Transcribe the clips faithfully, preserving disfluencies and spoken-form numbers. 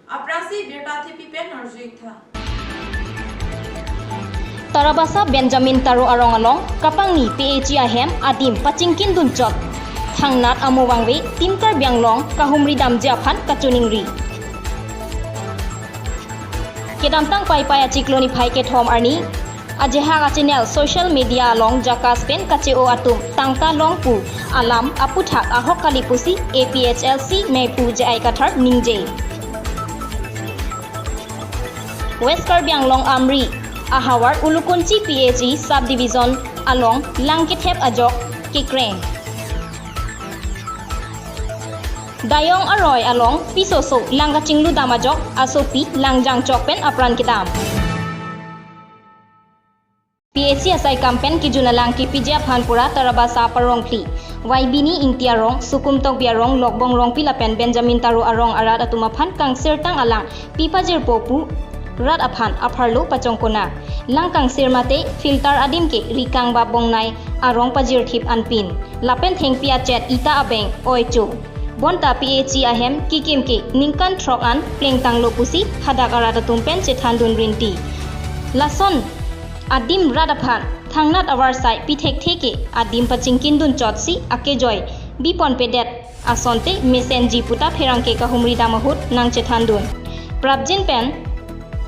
Aphrangsi birta thepi pen arju-ik tha. Tarabasa Benjamin Taro arong along kapangni P H E ahem adim pachingkindun chot. Thangnat amo vangve Team Karbi Anglong kahumri damji aphan kachiningri. Kedamtang Paipai achiklo niphai kethom arni ajahak achannel social media along JACAS pen kache-o atum tangka long pu alam aputhak ahok kali pusi A P H L C meiphu J I Kathar ningje. West Karbi Anglong Amri ahavar Ulukunchi P H E subdivision along lang kethep ajok kekreng. Dayong aroi along pisoso lang kachinglu dam ajok asopi lang jangchok pen apran kedam. P H E asaikam pen kejun alang kepiji aphan pura Tarabasa Parongphli, Vaibini Ingti arong, Sukum Tokbi arong, Lokbong Rongpi lapen Benjamin Taro arong arat atum aphan kangsirtang alang pipajirpo pu rat aphan apharlo pachongkona. Lang kangsir mate filter adim ke Rikang ba Bongnai arong pajirthip anpin. Lapen thengpi achet ita abeng oicho. Bonta P H E ahem kekim ke ningkan throk an plengtanglo pusi hadak arat atum pen chethandun rinti. Lason adim rat aphan thangnat avarsai pithekthe ke adim pachingkindun chotsi akejoi biponpedet asonte mesenji puta pherangke kahumri dam ahut nangchethandun. Prapjin pen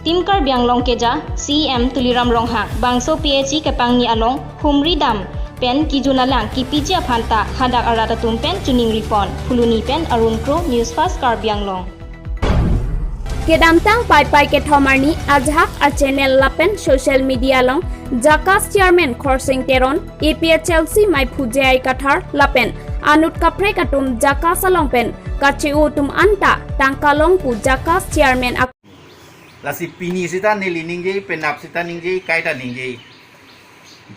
Team Karbi Anglong keja C E M Tuliram Ronghang bangso P H E kepangni along humri dam pen kejun alang kepiji aphan ta hadak arat atum pen chiningripon. Phuloni pen Arun Kro, News Fast Karbi Anglong. Kedamtang Paipai kethom arni ajahak achannel lapen social media along JACAS chairman Khorsing Teron, A P H L C meiphu J I Kathar lapen anut kaprek atum JACAS along pen kache-o atum anta tangka long pu JACAS chairman ak- Lasi pini sita neli ningje, penap sita ningje, kaita ningje.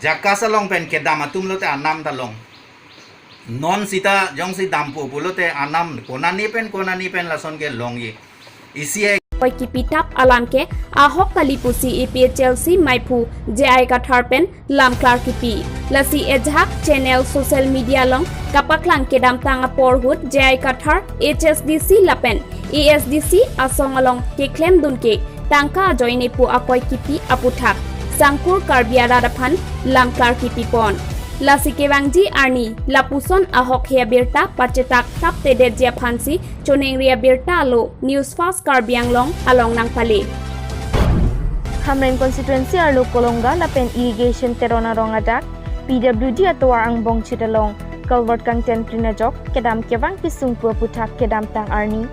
JACAS along pen kedam atum lote anam ta long. Non sita jongsi dampo pulote anam konane pen konane pen lason ke longji. Isi hai. Koi kipithap alam ke ahok kali pusi A P H L C meiphu J I Kathar pen lamklar kipi. Lasi ajahak channel social media along kapaklang kedamtang apor ahut J I Kathar H S D C lapen A S D C asong along keklemdun ke tangka ajoine pu akoi kipi aputhak Sangkur Karbi arat aphan lamklar kipipon. Lasi kevangji arni lapuson ahok he abirta pachetak taptedetji aphansi choningri abirta alo News Fast Karbi Anglong along nangpale. Hamren constituency arlo Kolonga lapen Irrigation Teron arong adak P W D atovar angbong chit along culvert kangten prin ajok kedam kevang kesung pu aputhak kedamtang arni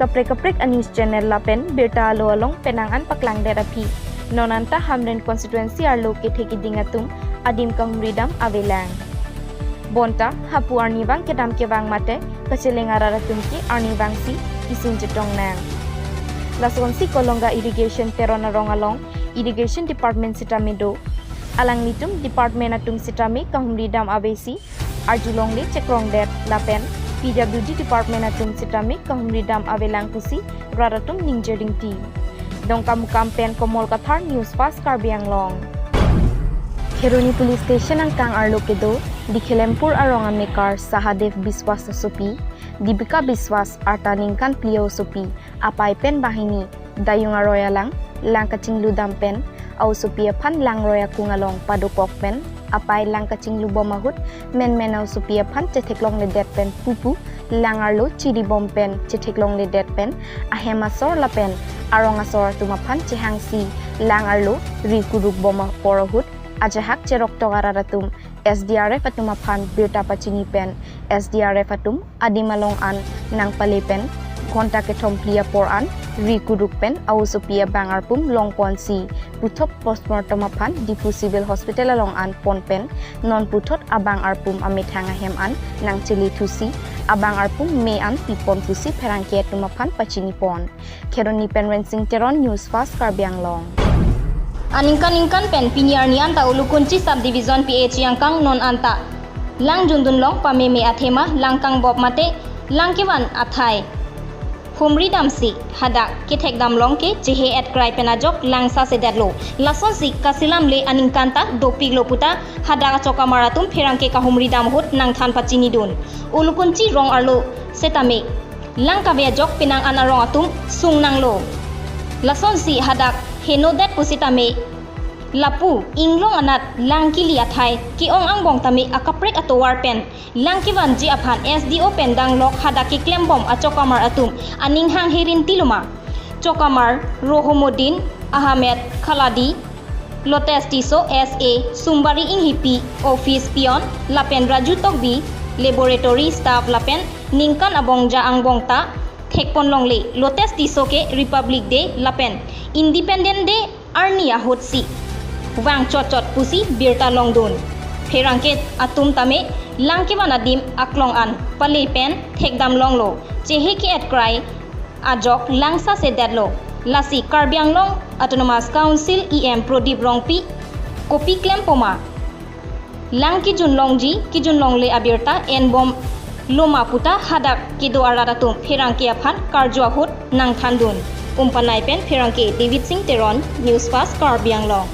kaprek kaprek a-news channel lapen birta alo along penang an paklangdet aphi non anta Hamren constituency arlo kethe keding atum adim kahumri dam avelang. Bonta hapu arnivang kedam kevang mate kacheleng arat atum ke arnivangsi kesung chetong nang. Lasonsi Kolonga Irrigation Teron arong along Irrigation Department sitame do. Alanglitum department atum sitame kahumri dam avesi arjulongle chekrongdet lapen P W D department atum sitame kahumri dam avelang pusi rat atum ningje ringti. Dongkamukam pen Komol Kathar, News Fast Karbi Anglong. Kheroni Police Station angkang arlo kedo Dikhelempur arong amekar Sahadev Biswas asopi, Dipika Biswas arta ningkan phli aosopi, apai pen banghini, dayung aroi alang, lang kachinglu dam pen aosopi aphan langroi akung along padokok pen apai lang kachinglubom ahut menmen aosopi aphan chetheklongledet pen pupu lang arlo chiribom pen chetheklongledet pen ahem asor lapen arong asor atum aphan chehangsi lang arlo ri kurukbom apor ahut ajahak cheroktok arat atum S D R F atum aphan birta pachini pen S D R F atum adim along an nangpale pen ghonta kethom phli apor an ri kuruk pen aosopi abang arpum longponsi puthot postmortem aphan Diphu Civil Hospital along an pon pen non puthot abang arpum amethang ahem an nangchele thusi abang arpum me an pipon pusi pherangke atum aphan pachinipon. Kheroni pen Rensing Teron, News Fast Karbi Anglong. Aningkan ningkan pen pini arni anta Ulukunchi Subdivision P H E angkang non anta lang jundun long pameme athema lang kangbop mate lang kevan athai humri damsi hadak kethek dam long ke chehe-et krai pen ajok lang sasedetlo. Lasonsi kasilam le aningkan ta dopiklo puta hadak achok amar atum pherangke kahumri dam ahut nangthan pachinidun. Ulukunchi rong arlo setame Lang kave ajok penang an arong atum sung nanglo. Lasonsi hadak henodet pusitame lapu inglong anat lang kili athai ke-ong angbong tame akaprek atovar pen lang kevanji aphan S D O pen danglok hadak keklembom achokamar atum aning hanghe rinti loma. Chokamar Rohomodin Ahmed Khaladi, Lotes Tisso S A, Sumbari Inghipi, office peon, lapen Raju Tokbi, laboratory staff lapen ningkan abongja angbong ta thekpon longle. Lotes Tisso ke Republic Day lapen Independent Day arni ahutsi vang chotchot pusi birta longdun. Pherangke atum tame lang kevan adim aklong an pale pen thekdam longlo. Chehe ke-et krai ajok lang sasedetlo. Lasi Karbi Anglong Autonomous Council E M Prodip Rongpi kopi klempoma, lang kejun longji kejun longle abirta enbom loma puta hadak kedo arat atum pherangke aphan karju ahut nangthandun. Umpanai pen pherangke David Singh Teron, News Fast Karbi Anglong.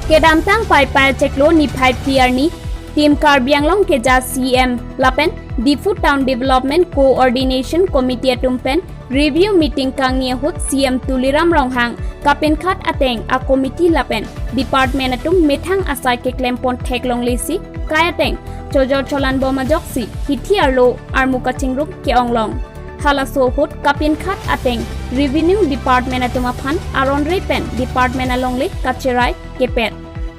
Kedamtang Paipai chiklo niphai phli arni, Team Karbi Anglong keja C M lapen Diphu Town Development Coordination Committee atum pen review meeting kangni ahut C M Tuliram Ronghang kapinkhat ateng a committee lapen department atum methang asai keklempon theklonglesi kai ateng chojor cholanbom ajoksi hithi arlo armu kachingrum ke-onglong. Halaso ahut kapinkhat ateng Revenue Department atum aphan aron re pen department alongle kacherai kepet.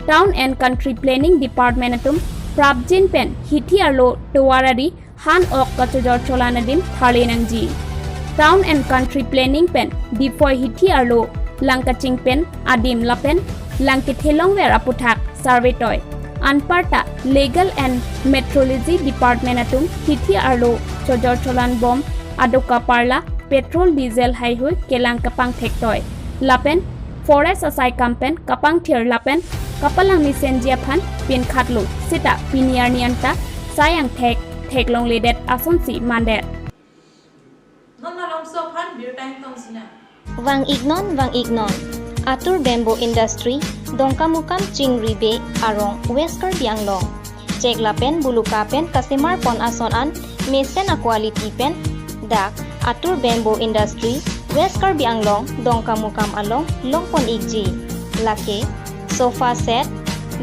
Town and Country Planning Department atum prapjin pen hithi arlo tovar ari han ok kachojor cholan adim pharle nangji. Town and Country Planning pen Diphoi hithi arlo lang kachingpen adim lapen lang kethelongver aputhak survey toi. Anparta Legal and Metrology Department atum hithi arlo chojor cholanbom adoka parla petrol diesel haihui kelang kapangthek toi. Lapen forest asai kam pen kapangthir lapen kapalang mesenji aphan pinkhatlo seta pini arni anta sai angthek theklongledet asonsi mandet. Non malomso aphan birta ingtong sinang. Vang-iknon, vang-iknon. Atur Bamboo Industry, Dongkamukam Chingri Bey arong, West Karbi Anglong. Chek lapen buluka pen kasemar pon ason an mesen a quality pen dak Atur Bamboo Industry, West Karbi Anglong, Dongkamukam along longpon ikji. Lake sofa set,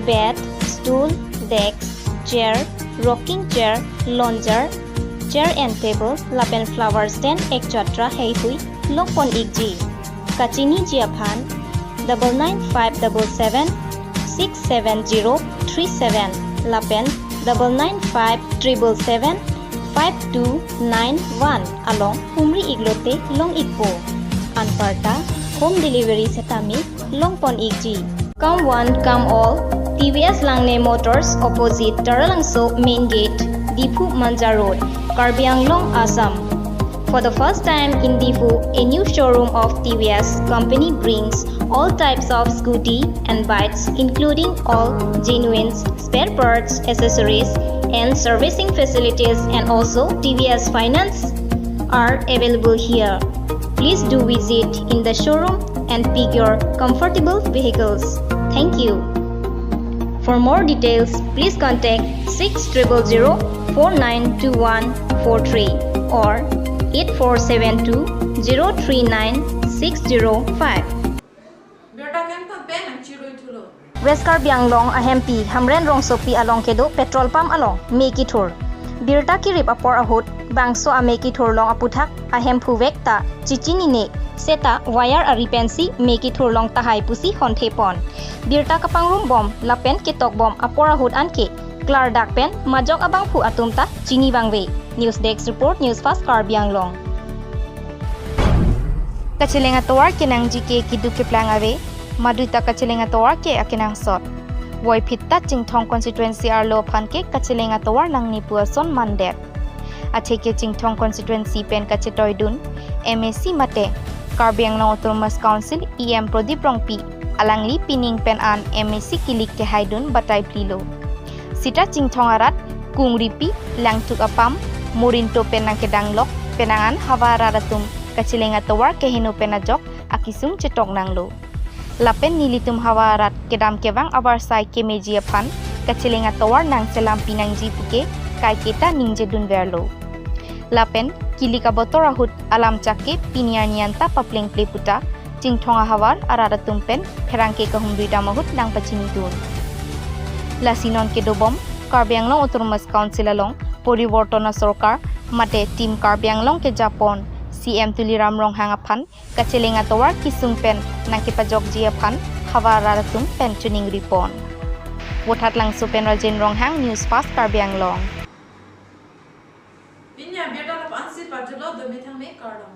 bed, stool, desk, chair, rocking chair, lounger, chair and table, lapen flower stand, et cetera haihui longpon ikji. Kachiniji aphan double nine five double seven six seven zero three seven lapen double nine five triple seven five two nine one along humri iklote long ikpo. Anparta home delivery setame longpon ikji. Come one, come all, T V S Langne Motors, opposite Taralangso Main Gate, Diphu Manja Road, Karbi Anglong, Assam. For the first time in Diphu, a new showroom of T V S company brings all types of scooty and bikes, including all genuine spare parts, accessories, and servicing facilities, and also T V S Finance are available here. Please do visit in the showroom and pick your comfortable vehicles. Thank you. For more details, please contact six triple zero four nine two one four three or eight four seven two zero three nine six zero five. Birta kangton pen nangchiroi thulo. West Karbi Anglong ahempi Hamren rongsopi along kedo petrol pump along mei kithur. Birta kirip apor ahut bangso amei kithur long aputhak ahemphu vek ta chichinine seta wire ari pensi mei kithur long tahai pusi honthepon. Birta kapangrumbom lapen ketokbom apor ahut anke klardak pen majok abangphu atum ta chini vangve. News Desk Report, News Fast Karbi Anglong. Kacheleng atovar kenangji ke keduk keplang ave, maduta kacheleng atovar ke akenangsot. Voiphit ta Chinthong constituency arlo aphan ke kacheleng atovar nangne pu ason mandet. Atheke Chinthong constituency pen kachetoidun M A C mate Karbi Anglong Autonomous Council E M Prodip Rongpi alangli pining pen an M A C kilik kehaidun batai plilo. Sita Chinthong arat, Kungripi, Langtuk apam, Morinto pen nangkedanglok, penang an havar arat atum kacheleng atovar keheno pen ajok akisung chetok nanglo. Lapen nelitum havar arat kedam kevang avarsai kemeji aphan kacheleng atovar nangselam pinangji puke kaiketa ningjedunverlo. Lapen kilik abotor ahut alam chak ke pini arni anta paplengple puta Chinthong ahavar arat atum pen pherangke kahumri dam ahut nangpachinidun. Lasi non kedobom Karbi Anglong Autonomous Council along poriborton asorkar mate Team Karbi Anglong kejapon C M Tuliram Ronghang aphan kacheleng atovar kesung pen nangkepajokji aphan havar arat atum pen choningripon. Vothatlangso pen Rajen Ronghang, News Fast Karbi Anglong. Pini abirta lapu-an si pajutlo, dome thangme, kardom.